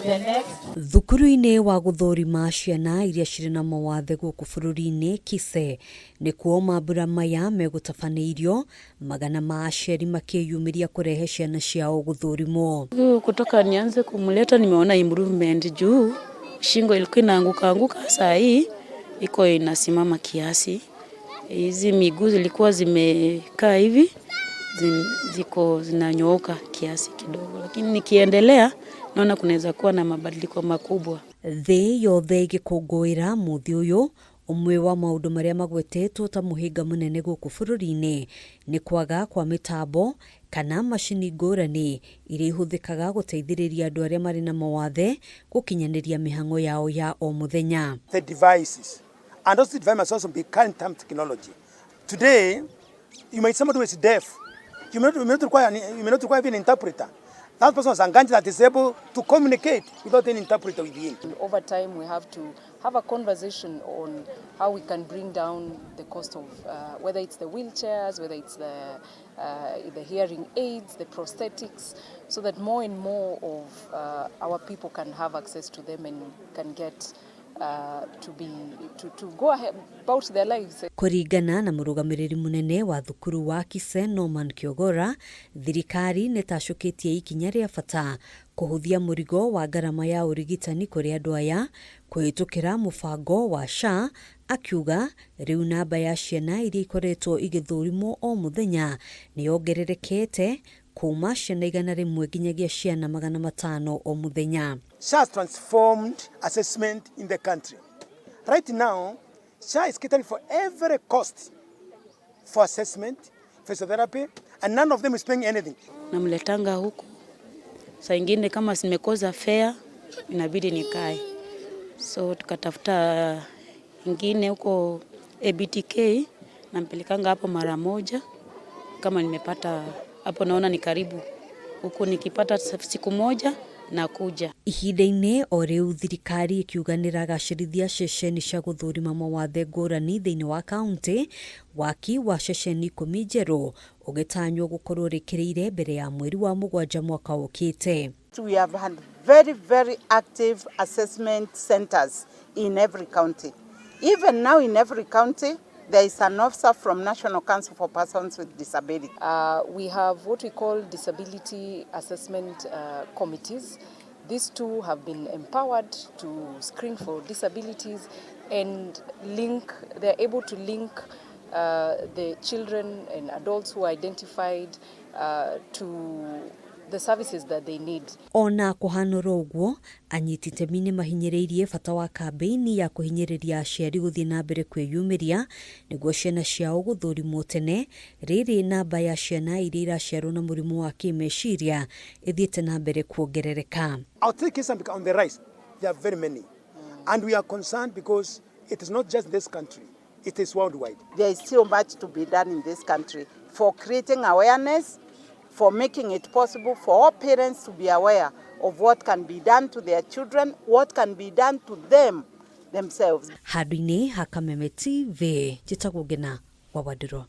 The next Thukuru-inĩ wa gũthũrima ciana iria cirĩ na mawathe gũkũ bũrũri-inĩ KISE nĩkuo mambura maya megũtabanĩirio, magana ma aciari makĩyumĩria kũrehe ciana ciao gũthũrimwo. Kutoka nianze kumleta nimeona improvement juu shingo ilikuwa inaanguka anguka, saa hii iko inasimama kiasi. Hizi miguu zilikuwa zimekaa hivi ziko zinanyooka kiasi kidogo, lakini nikiendelea naona kunaweza kuwa na mabadiliko makubwa. Thĩ yothe ĩgĩkũngũĩra mũthĩ ũyũ, ũmwe wa maũndũ marĩa magwetetwo ta mũhĩnga mũnene gũkũ bũrũri-inĩ nĩ kwaga kwa mĩtambo kana macini ngũrani iria ihũthĩkaga gũteithĩrĩria andũ arĩa marĩ na mawathe gũkinyanĩria mĩhang'o yao ya o mũthenya. The devices. And those devices must also be current time technology. Today, you might somebody who is deaf. You may not require even an interpreter. That person has a gadget that is able to communicate without any interpreter with him. And over time, we have to have a conversation on how we can bring down the cost of whether it's the wheelchairs, whether it's the hearing aids, the prosthetics, so that more and more of our people can have access to them and can get to be to go ahead about their lives. Kũringana na mũrũgamĩrĩri mũnene wa thukuru wa KISE Norman Kiogora, thirikari nĩ tacũkĩtie ikinya rĩa bata kũhũthia mũrigo wa ngarama ya ũrigitani kũrĩ andũ aya kũhĩtũkĩra mũbango wa SHA, akiuga rĩu namba ya ciana iria ikoretwo igĩthũrimwo o mũthenya nĩ yongererekete kuma ciana 100 nginyagia ciana 500 o mũthenya. SHA has transformed assessment in the country. Right now, SHA is catering for every cost for assessment, physiotherapy, and none of them is paying anything. Namletanga huku, saa ingine kama nimekosa fare inabidi nikae, so tukatafuta ingine huko ABTK, nampelekanga hapo mara moja. Kama nimepata hapo, naona ni karibu huku, nikipata siku moja nakuja. Ihinda-inĩ o rĩu thirikari ĩkiuga nĩ ĩragacĩrithia ceceni cia gũthũrima mawathe ngũrani thĩinĩ wa kaunti, waki wa ceceni 10 njerũ ũgĩtanywo gũkorwo ũrĩkĩrĩire mbere ya mweri wa mũgwanja mwaka ũkĩte. We have had very, very active assessment centers in every county. Even now in every county, there is an officer from National Council for Persons with Disability. We have what we call disability assessment committees. These two have been empowered to screen for disabilities and link, they're able to link the children and adults who are identified to the services that they need. Ona kũhanũra ũguo, anyiti itemi nĩ mahinyĩrĩirie bata wa kambĩini ya kũhinyĩrĩria aciari gũthiĩ na mbere kwĩyumĩria nĩguo ciana ciao gũthũrimwo tene, rĩrĩ namba ya ciana iria iraciarwo na mũrimũ wa kĩmeciria ĩthiĩte na mbere kuongerereka. Autistic cases are on the rise. There are very many. And we are concerned because it is not just this country, it is worldwide. There is still much to be done in this country for creating awareness, for making it possible for all parents to be aware of what can be done to their children, what can be done to them themselves. Handũ-inĩ ha Kameme TV, njĩtagwo Ngena wa Wandirũ.